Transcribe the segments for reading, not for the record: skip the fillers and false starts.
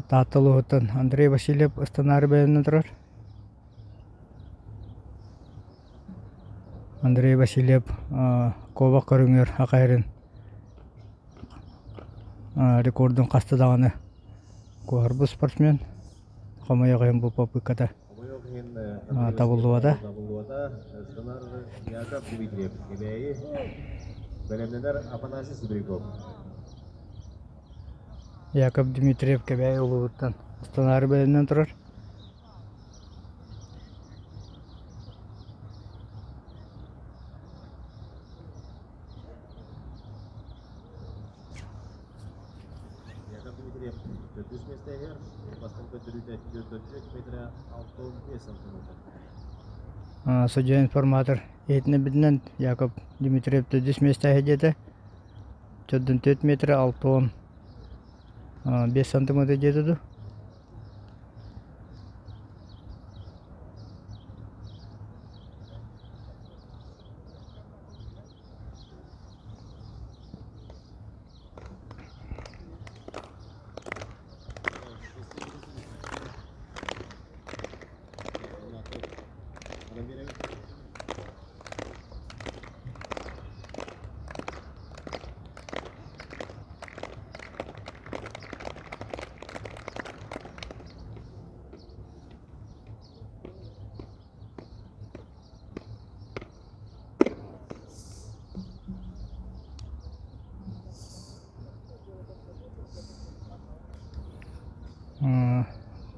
Таатта улууһуттан Андрей Васильев ыстанаары бэлэмнэнэ турар. Андрей Васильев куобах көрүҥэр хахайарын рекордун хаста даҕаны куоһарбыт спортсмен. Хомойуох иһин бу попытката Хомойуох иһин Андрей табыллыбата. Табыллыбата. Ыстанар Яков Дмитриев Кэбээйи. Бэлэмнэнэр Афанасий Сибиряков. Яков Дмитриев Кэбээйи улууһуттан ыстанаары бэлэмнэн турар. Яков Дмитриев төрдүс миэстэтигэр бастыҥ көрдөрүүтэ 4 метрэ 65 сантиметр. Судья информатор иһитиннэрбитинэн Яков Дмитриев төрдүс миэстэһэ диэтэ. 4 метрэ 65 сантиметр диэтэ дуу.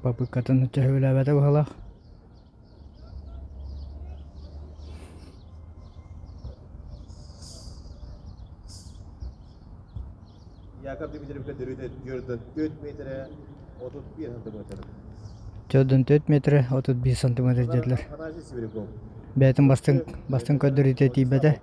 Попыткатын төһөлөөбөтө быһыылаах. Яков Дмитриевка төрүтэ 4 метрэ 31 сантиметр. 4 метрэ 31 сантиметр диэтилэр. Бэйэтин бастыҥ бастыҥ көрдөрүүтэ тиийбэтэ.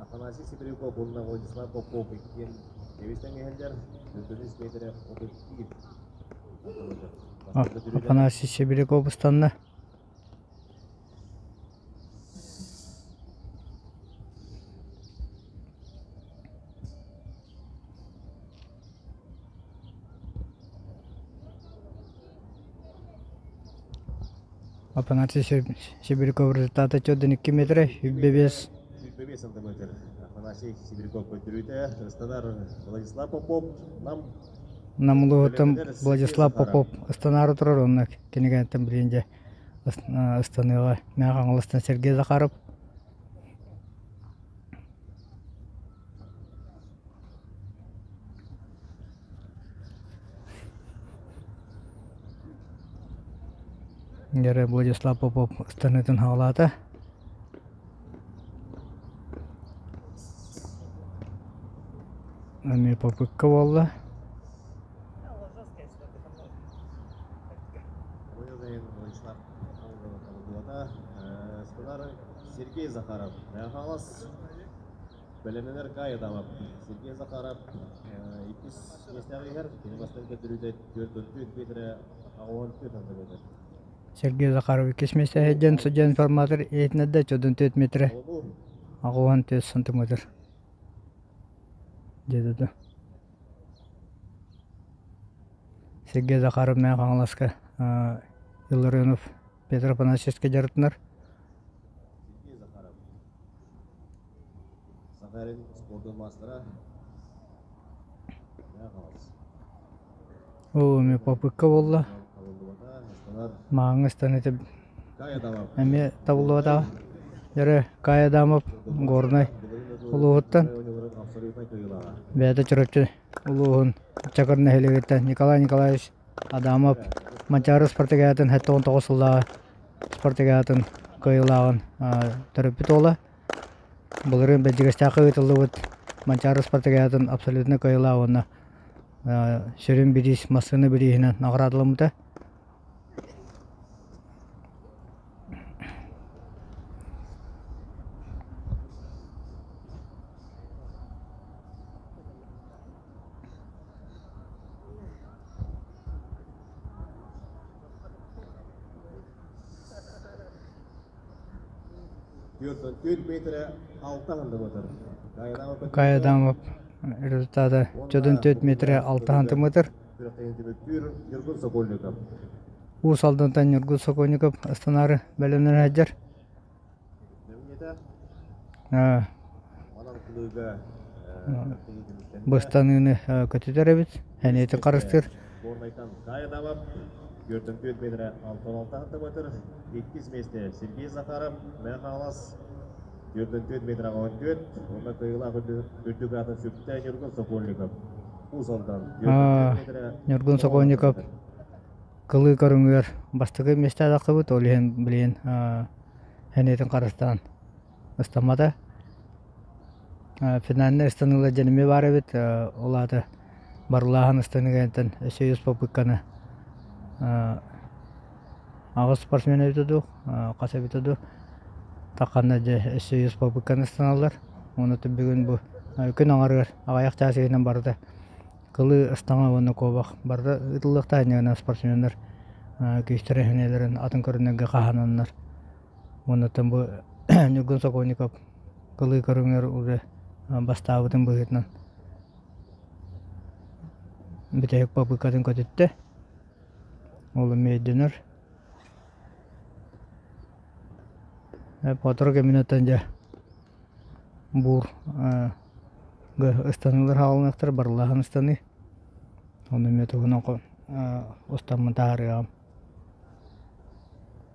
Афанасий Сибиряков уонна Владислав Попов иккиэн эбистэн иһэллэр. 4 метрэ 31 Афанасий Сибиряков ыстанна. Афанасий Сибиряков результата 4,2 метра, 105. 105 сантиметр. Афанасий Сибиряков көрдөрүүтэ. Ыстанар Владислав Попов нам Нам улууһуттан Владислав Попов ыстанаары турар онно кинигэнтэн билин дьэ ыстаныаҕа Мэҥэ Хаҥаластан Сергей Захаров. Дьэ Владислав Попов ыстаныытын хаалаата. Эмиэ попытка буолла. Сергей Захаров, Хаҥалас бэлэмнэнэр Каайа Сергей Захаров иккис миэстэҕэ иһэр. Кини бастакы көрдөрүүтэ 4 метрэ 84 сантиметр. Сергей Захаров иккис миэстэһэ диэн судья информатор иһитиннэрдэ 4 метрэ 84 сантиметр диэтэ да. Сергей Захаров Мэҥэ Хаҥаласка Илларионов Петр Афанасьевичка дьарыктанар. Сергей Захаров. Сахалин спордун маастара. Мэҥэ Хаҥалас. Оо, эмиэ попытка буолла. Мааҥҥа ыстаныыта эмиэ табыллыбатаҕа. Дьэ Кай Адамов Горнай улууһуттан бэйэтэ Чурапчы улууһун Чакыр нэһилиэгиттэн Николай Николаевич Адамов Манчаары спартакиадатын 79 сыллааҕы спартакиадатын кыайыылааҕын төрөппүт уола. Былырыын Бэрдьигэстээххэ ыытыллыбыт Манчаары спартакиадатын абсолютно кыайыылаах уонна сүрүн бириис массыына бирииһинэн наҕараадаламмыта. Кай Адамов результата 4 метрэ 6 сантиметр. Уус Алдантан Ньургун Сокольников ыстанаары бэлэмнэнэ сылдьар. Быстаныыны көтүтэр эбит, эниэтин харыстыыр. Иккис миэстэ Сергей Захаров, Мэҥэ Хаҥалас, 44 метр 14, уонна кыайыылаах үрдүк аатын сүктэ Ньургун Сокольников. Уус Алдан 44 метрэ Ньургун Сокольников кылыы көрүҥүгэр бастакы миэстэ тахсыбыт, ол иһин билигин эниэтин харыстаан ыстаммата. Финальнай ыстаныылар дьэн эмиэ баар эбит, ол аата барылааһын ыстаныыга өссө үс попытканы Аҕыс спортсмен эбитэ дуу, хас эбитэ дуу, тахханна дьэ өссө үс попытканы ыстаналлар. Уонна бүгүн бу күн аҥарыгар аҕыйах чаас иһинэн барыта кылыы ыстаҥа уонна куобах барыта ыытыллыахтаах инньэ спортсменнар күүстэрин сэниэлэрин атын көрүҥнэргэ хаһаананнар. Уонна бу Ньургун Сокольников кылыы көрүҥэр уже бастаабытын быһыытынан бүтэһик попыткатын көтүттэ. Ол эмиэ өйдөнөр. Сотору кэминэн дьэ буур ыстаныылар хаалыныахтара, барыллааһын ыстаныы. Ону эмиэ туһунан устаммын таһаарыаҕым.